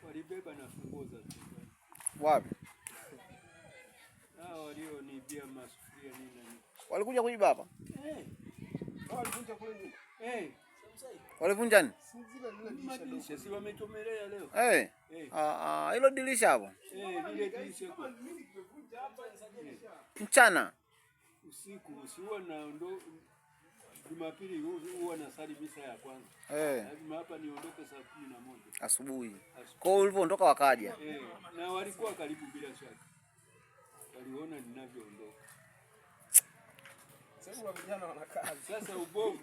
Walibeba na funguo za chumbani. Wapi? Hao walioniibia masufuria nini na nini. Walikuja kuiba hapa? Eh. Walivunja kule nyuma. Eh. Walivunja nini? Madirisha si wamechomelea leo. Eh. Eh. Ah, ah, hilo dirisha hapo. Eh, lile dirisha kwa. Mchana. Usiku usiwa na ndo Jumapili huwa nasali misa ya kwanza. Eh. Lazima hapa niondoke saa 11 asubuhi. Kwa hiyo ulivyoondoka wakaja. Eh, na walikuwa karibu bila shaka. Waliona ninavyoondoka. Sasa vijana wana kazi. Sasa ubovu